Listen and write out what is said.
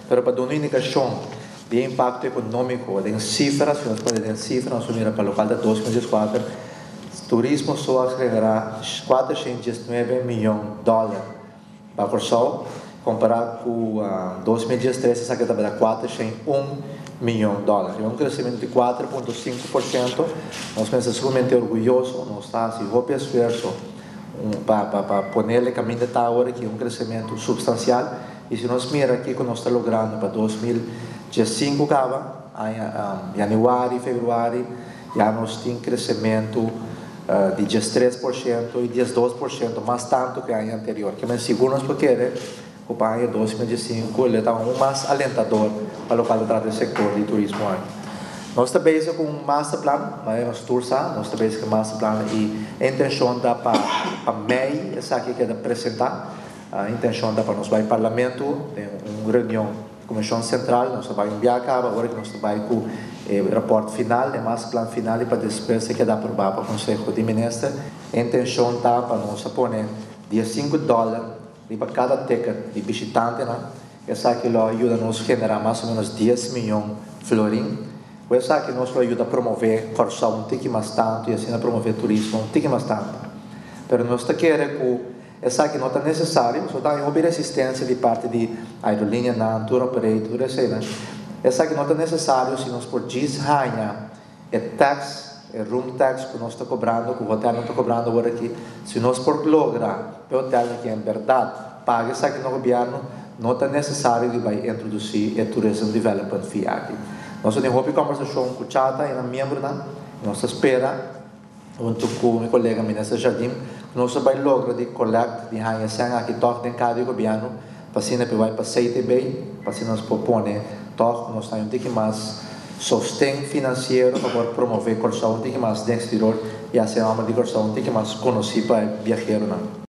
Pero pa duna un indikashon di e impakto ekonómiko den sifra, si nos pone den sifra, nos por mira pa lokal ta 2014, turismo so a generá 419 miyon dòler pa Kòrsou, kompará ku 2013 esaki tabata 401 miyon dòler. E un kresementu di 4.5%. Nos mester sumamente orguyoso, nos ta hasi hopi esfuerso pa ponele kaminda ta awor aki un kresementu supstansial. I si nos mira kiko nos ta logrando pa 2015 kaba, aña yanüari, februari, ya nos tin kresementu di 13% i 12% mas tantu ku e aña anterior. Ke men sigur nos por kere ku pa aña 2015 lo ta aun mas alentador pa lokual ta trata e sektor di turismo aki. Nos ta bezig ku un masterplan, manera nos tur sa, nos ta bezig ku e masterplan i e intenshon ta pa pa mei esaki keda presentá. E intenshon ta pa nos bai parlamento den un reunion Komishon Sentral, nos ta bai un bia kaba ora ku nos ta bai ku e rapòrt final, e masterplan final i pa despues e keda aprobá pa Konseho di Minister. E intenshon ta pa nos a pone 15 dòler riba kada ticket di bishitantenan. Esaki lo a yuda nos generá mas o ménos 10 mion florin. Ku esaki nos lo yuda promové Kòrsou un tiki mas tantu i asina promové turismo un tiki mas tantu. Pero nos ta kere ku esaki no ta nesesario, so ta hopi resistensia di parti di aerolíneanan, tour operator, tur eseinan. Esaki no ta nesesario si nos por djis haña e tax, e room tax ku nos ta kobrando, ku hotelnan ta kobrando awor aki, si nos por logra e hotelnan ku en bèrdat paga esaki na gobièrnu, no ta nesesario di bai introdusí e Tourism Development Fee aki. Nos tin hopi kombersashon ku CHATA i nan miembronan, nos ta spera huntu ku mi kolega Minister Jardim, nos ta bai logra di collect di haña sèn aki tòg den kada di gobièrnu, pa asina por bai pa CTB, pa asina nos por pone tòg nos ta un tiki mas sosten finansiero pa por promové Kòrsou un tiki mas den eksterior i hasi e nòmber di Kòrsou un tiki mas konosí pa e biaheronan.